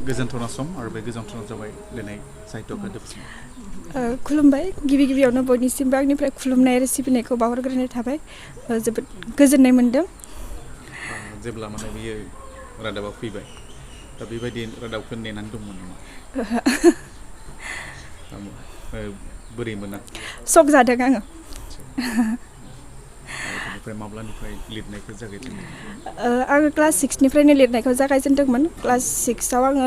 गोजोनथावना सम आरो बे गोजोनथावना जाबाय दिनै साहित्य आफादनि खुलुमबाय गिबियावनो बयनिसिमबो आंनिफ्राय खुलुमनाय आरो सिबिनायखौ बावहरग्रोनाय थाबाय जोबोद गोजोननाय मोनदों जेब्ला माने बियो रादाबा फैबाय दा बेबायदि रादाबखौ नेनानै दंमोन नामा बोरै मोना शक जादों आङो बेनिफ्राय माब्लानिफ्राय लिरनायखौ जागायजेनदों आङो क्लास 6निफ्रायनो लिरनायखौ जागायजेनदोंमोन क्लास 6आव आङो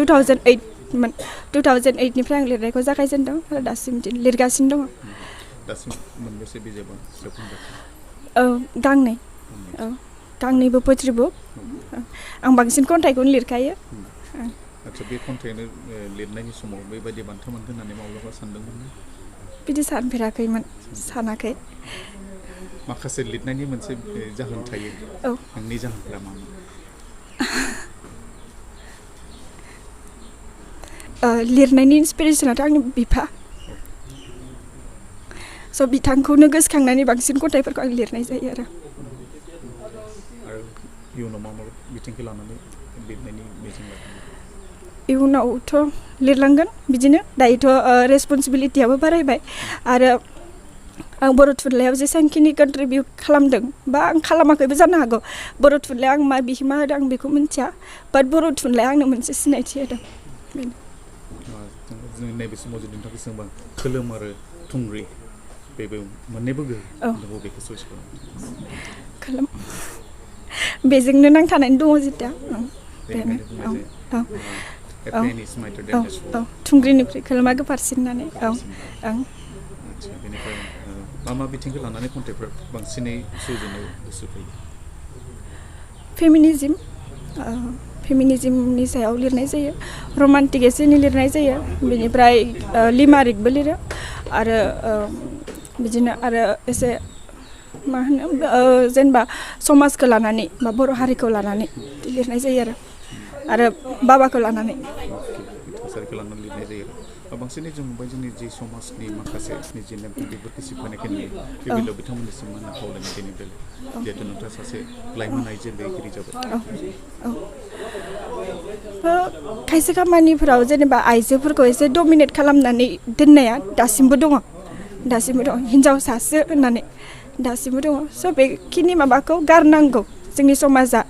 2008मोन 2008निफ्राय आं लिरनायखौ जागायजेनदों आरो दासिम लिरगासिनो दङ दासिम मोनबेसे बिजाबा सेबखांजाखो गांनै गांनैबो पोएट्रि बुक आं बांसिन खन्थाइखौनो लिरखायो आচ্ছা बे खन्थाइनो लिरनायनि समाव बेबायदि बान्था मोनगोन होननानै माब्लाबा सानदोंमोन बिदि सानफेराखैमोन सानाखै माखासे लिरनायनि मोनसे जाहोन थायो नोंनि जाहोनफोरा मामोन लिरनायनि इन्सपिरेसनाथ' आंनि बिफा स' बिथांखौनो गोसोखांनानै बांसिन खन्थाइफोरखौ आं लिरनाय जायो आरो इयुनाव मा बिथिंखौ लानानै लिरनायनि मिजिं लादों इयुनावथ' लिरलांगोन बिदिनो दायोथ' रेसपन्सिबिलिटियाबो बारायबाय आरो आं बर' थुनलाइयाव जेसेबांखिनि कन्ट्रिबिउट खालामदों बा आं खालामाखैबो जानो हागौ बर' थुनलाइयाव आं मा बिहोमा होदों आं बेखौ मिन्थिया बाट बर' थुनलाइया आंनो मोनसे सिनायथि होदों जों नैबे समाव जुदि नोंथांखौ सोंबा खोलोम आरो थुंग्रि बेबो मोननैबो गोहो बेखौ सइस खालामो खोलोम बेजोंनो नांथानानै दङ जेथिया थुंग्रिनिफ्राय खोलोमा गोफारसिन होननानै बेनिफ्राय मा बिथिंखौ लानानै खन्थाइफोर बांसिनै सुजुनो गोसो फैयो फेमिनिज्मनि सायाव लिरनाय जायो रमान्टिक एसे एनै लिरनाय जायो बेनिफ्राय लिमारिकबो लिरो आरो बिदिनो आरो एसे मा होनो जेनेबा समाजखौ लानानै बा बर' हारिखौ लानानै लिरनाय जायो आरो बाबाखौ लानानै थासारिखौ लानानै लिरनाय जायो बांसिनै जों नुबाय जोंनि जि समाजनि माखासे निजे नेमखान्थिफोरखौ सिफायनायखौ नुयो बे बेलायाव बिथांमोननिसिम मा होनो खावलायनाय दिनै बेलायाव जिहेतु नोंथाङा सासे लाइमोन आइजो लिरगिरि जाबाय खायसे खामानिफोराव जेनेबा आइजोफोरखौ एसे डमिनेट खालामनानै दोननाया दासिमबो दङ हिन्जावसासो होननानै दासिमबो दङ स' बेखिनि माबाखौ गारनांगौ जोंनि समाजा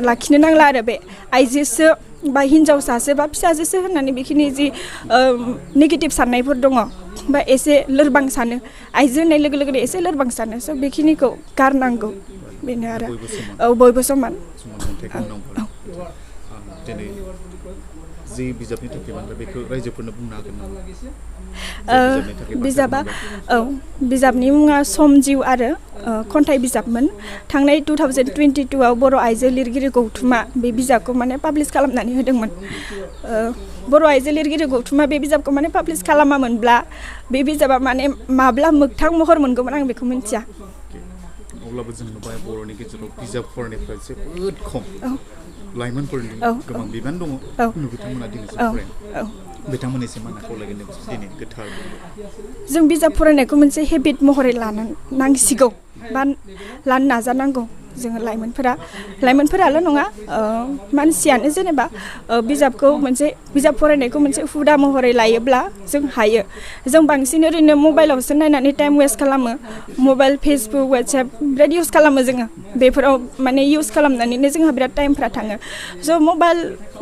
लाखिनो नांला आरो बे आइजोसो बा हिन्जावसासो बा फिसाजोसो होननानै बेखिनि जि नेगेटिभ साननायफोर दङ बा एसे लोरबां सानो आइजो होननाय लोगो लोगोनो एसे लोरबां सानो स' बेखिनिखौ गारनांगौ बेनो आरो बयबो समान दिनै जि बिजाबनि थाखाय मोनबाय बेखौ रायजोफोरनो बुंनो हागोन नामा बिजाबनि मुङा सम जिउ आरो खन्थाइ बिजाबमोन थांनाय 2022आव बर' आइजो लिरगिरि गौथुमा बे बिजाबखौ माने पाब्लिस खालामनानै होदोंमोन बर' आइजो लिरगिरि गौथुमा बे बिजाबखौ माने पाब्लिस खालामामोनब्ला बे बिजाबा माने माब्ला मोगथां महर मोनगौमोन आं बेखौ मिन्थिया अब्लाबो जों नुबाय बर'नि गेजेराव बिजाब फरायनायफ्रा जोबोद खम लाइमोनफोरनि गोबां बिबान दङ बिथांमोना दिनैसिम फराया बिथांमोननिसिम मा खावलायगोन दिनै गोथार जों बिजाब फरायनायखौ मोनसे हेबिट महरै लानो नांसिगौ बा लानो नाजानांगौ जोङो लाइमोनफोराल' नङा मानसियानो जेनेबा बिजाब फरायनायखौ मोनसे हुदा महरै लायोब्ला जों हायो जों बांसिन ओरैनो मबाइलावसो नायनानै टाइम वेस्ट खालामो मबाइल फेसबुक वाट्सएप बिराद इउज खालामो जोङो बेफोराव माने इउज खालामनानैनो जोंहा बिराद टाइमफ्रा थाङो स' मबाइल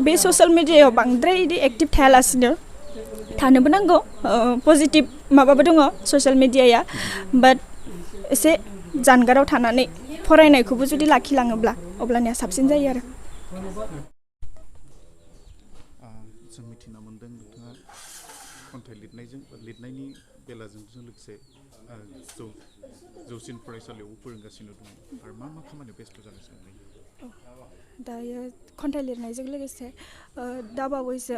बे ससियेल मिडियायाव बांद्राय इदि एक्टिभ थायालासिनो थानोबो नांगौ पजिटिभ माबाबो दङ ससियेल मिडियाया बाट एसे जानगाराव थानानै फरायनायखौबो जुदि लाखिलाङोब्ला अब्लानिया साबसिन जायो आरो जों मिथिना मोन्दों नोंथाङा खन्थाइ लिरनायनि बेलाजों लोगोसे जौसिन फरायसालियाव फोरोंगासिनो दङ आरो मा खामानियाव बेस्थ' जागासिनो दं दायो खन्थाइ लिरनायजों लोगोसे दाबावैसो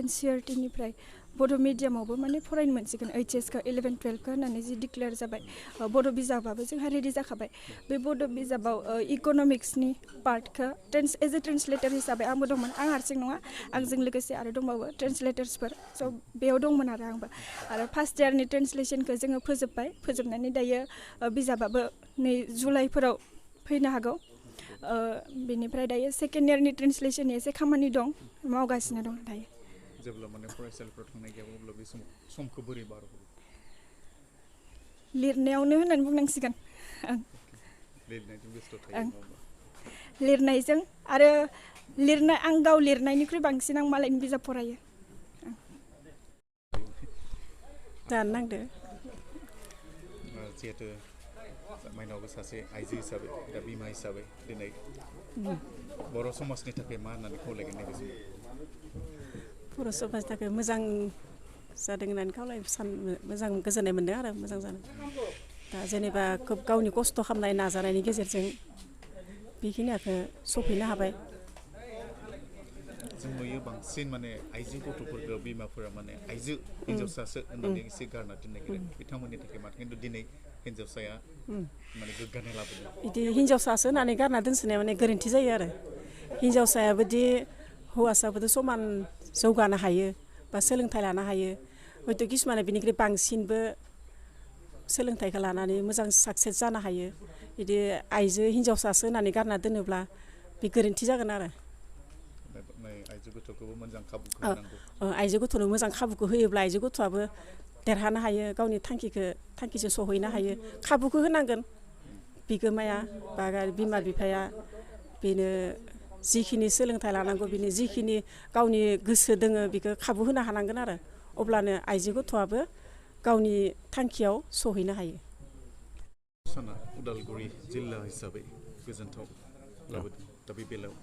NCERTनिफ्राय बर' मिडियामावबो माने फरायनो मोनसिगोन HSखौ 11-12 होननानै जि डिक्लेयार जाबाय बर' बिजाबाबो जोंहा रेडि जाखाबाय बे बर' बिजाबाव इक'नमिक्सनि पार्टखौ एज ए ट्रेन्सलेटर हिसाबै आंबो दंमोन आं हारसिं नङा आंजों लोगोसे आरो दंबावो ट्रेन्सलेटर्सफोर स' बेयाव दंमोन आंबो आरो फार्स्ट इयारनि ट्रेन्सलेसनखौ जोङो फोजोबनानै दायो बिजाबाबो नै जुलाइफोराव फैनो हागौ बेनिफ्राय दायो सेकेन्ड इयारनि ट्रेन्सलेसननि एसे खामानि दं मावगासिनो दं दायो जेब्ला माने फरायसालिफ्राव थांनाय गैयाबा अब्ला बे समाव समखौ बोरै बारहरो लिरनायावनो होननानै बुंनांसिगोन लिरनायजों बेस्थ' थायो नङा होमबा लिरनायजों आरो लिरनाय आं गाव लिरनायनिख्रुइ बांसिन आं मालायनि बिजाब फरायो दानो नांदो जिहेतु माइनावबो सासे आइजो हिसाबै दा बिमा हिसाबै दिनै बर' समाजनि थाखाय मा होननानै खावलायगोन नैबे समाव बर' समाजनि थाखाय मोजां जादों होननानै खावलाय मोजां गोजोननाय मोन्दों आरो मोजां जादों दा जेनेबा खोब गावनि खस्थ' खालामनाय नाजानायनि गेजेरजों बेखिनिखौ सफैनो हाबाय जों नुयो बांसिन माने आइजो गथ'फोरखौ बिमाफोरा माने आइजो हिन्जावसासो होननानै एसे गारना दोननो नागिरो बिथांमोननि थाखाय माथो खिन्थु दिनै हिन्जावसाया माने गोग्गानाय लाबोदों बिदि हिन्जावसासो होननानै गारना दोनसोनाया माने गोरोन्थि जायो आरो हिन्जावसायाबोदि हौवासाबोथ' समान जौगानो हायो बा सोलोंथाइ लानो हायो हयथ' किसुमाना बिनिख्रुइ बांसिनबो सोलोंथाइखौ लानानै मोजां साक्सेस जानो हायो बिदि आइजो हिन्जावसासो होननानै गारना दोनोब्ला बे गोरोन्थि जागोन आरो आइजो गथ'खौबो मोजां खाबुखौ होनांगौ आइजो गथ'नो मोजां खाबुखौ होयोब्ला आइजो गथ'आबो देरहानो हायो गावनि थांखिजों सहैनो हायो खाबुखौ होनांगोन बिगोमाया बा बिमा बिफाया बेनो जिखिनि सोलोंथाइ लानांगौ बिनि जिखिनि गावनि गोसो दोङो बेखौ खाबु होनो हानांगोन आरो अब्लानो आइजो गथ'आबो गावनि थांखियाव सहैनो हायो साना उदालगुरि जिल्ला हिसाबै गोजोनथाव लाबोदों दा बे बेलायाव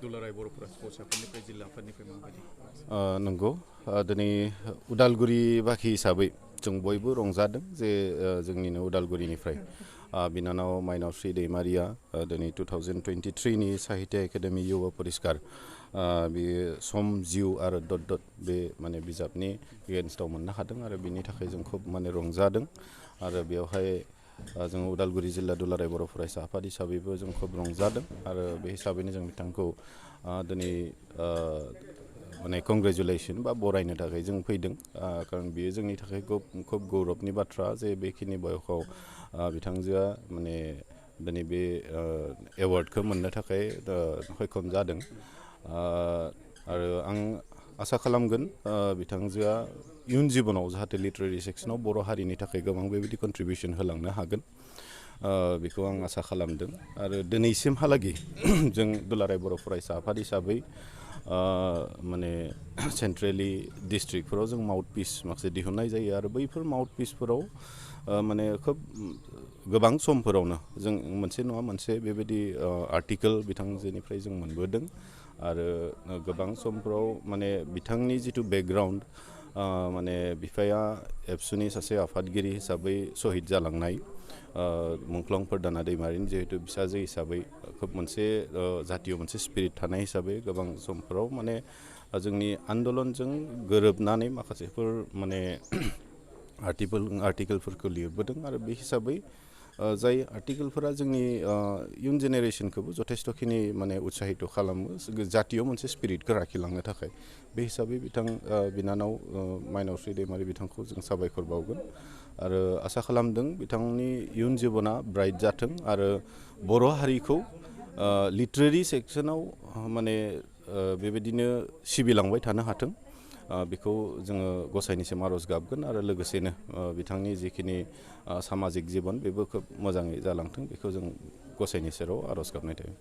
दुलाराय बर' फरायसाफोरनिफ्राय जिल्ला आफादनिफ्राय माबायदि नंगौ दिनै उदालगुरि बाखि हिसाबै जों बयबो रंजादों जे जोंनिनो उदालगुरिनिफ्राय बिनानाव माइनावस्रि दैमारिया दिनै 2023नि साहित्य एकाडेमि युवा पुरस्कार बेयो सम जिउ आरो डट डट बे माने बिजाबनि एगेन्स्टआव मोननो हादों आरो बिनि थाखाय जों खोब माने रंजादों आरो बेवहाय जों उदालगुरि जिल्ला दुलाराय बर' फरायसा आफाद हिसाबैबो जों खोब रंजादों आरो बे हिसाबैनो जों बिथांखौ दिनै माने कंग्रेचुलेसन बा बरायनो थाखाय जों फैदों खारन बेयो जोंनि थाखाय खोब गौरबनि बाथ्रा जे बेखिनि बयसआव बिथांजोआ माने दिनै बे एवार्डखौ मोननो थाखाय सक्षम जादों आरो आं आसा खालामगोन बिथांजोआ इयुन जिबनाव जाहाथे लिटारेरि सेक्सनाव बर' हारिनि थाखाय गोबां बेबायदि कन्ट्रिबिउसन होलांनो हागोन बेखौ आं आसा खालामदों आरो दिनैसिमहालागै जों दुलाराय बर' फरायसा आफाद हिसाबै माने सेन्ट्रेलि डिस्ट्रिक्टफोराव जों माउथ पिस माखासे दिहुननाय जायो आरो बैफोर माउथ पिसफोराव माने खोब गोबां समफोरावनो जों मोनसे नङा मोनसे बेबायदि आर्टिकेल बिथांजोनिफ्राय जों मोनबोदों आरो गोबां समफोराव माने बिथांनि जिथु बेकग्राउन्ड माने बिफाया एबसुनि सासे आफादगिरि हिसाबै सहिद जालांनाय मुंख्लं प्रधाना दैमारिनि जिहेतु फिसाजो हिसाबै खोब मोनसे जातियाव मोनसे स्पिरिट थानाय हिसाबै गोबां समफोराव माने जोंनि आन्दलनजों गोरोबनानै माखासेफोर माने आर्टिकेलफोरखौ लिरबोदों आरो बे हिसाबै जाय आर्टिकेलफोरा जोंनि इयुन जेनेरेसनखौबो जथेस्थ'खिनि माने उत्साहित खालामो जातियाव मोनसे स्पिरिटखौ लाखिलांनो थाखाय बे हिसाबै बिनानाव माइनावस्रि दैमारि बिथांखौ जों साबायखर बावगोन आरो आसा खालामदों बिथांनि इयुन जिबना ब्राइट जाथों आरो बर' हारिखौ लिटारेरि सेक्सनाव माने बेबायदिनो सिबिलांबाय थानो हाथों बेखौ जोङो गसाइनिसिम आर'ज गाबगोन आरो लोगोसेनो बिथांनि जिखिनि सामाजिक जिबन बेबो खोब मोजाङै जालांथों बेखौ जों गसाइनि सेराव आर'ज गाबनाय थायो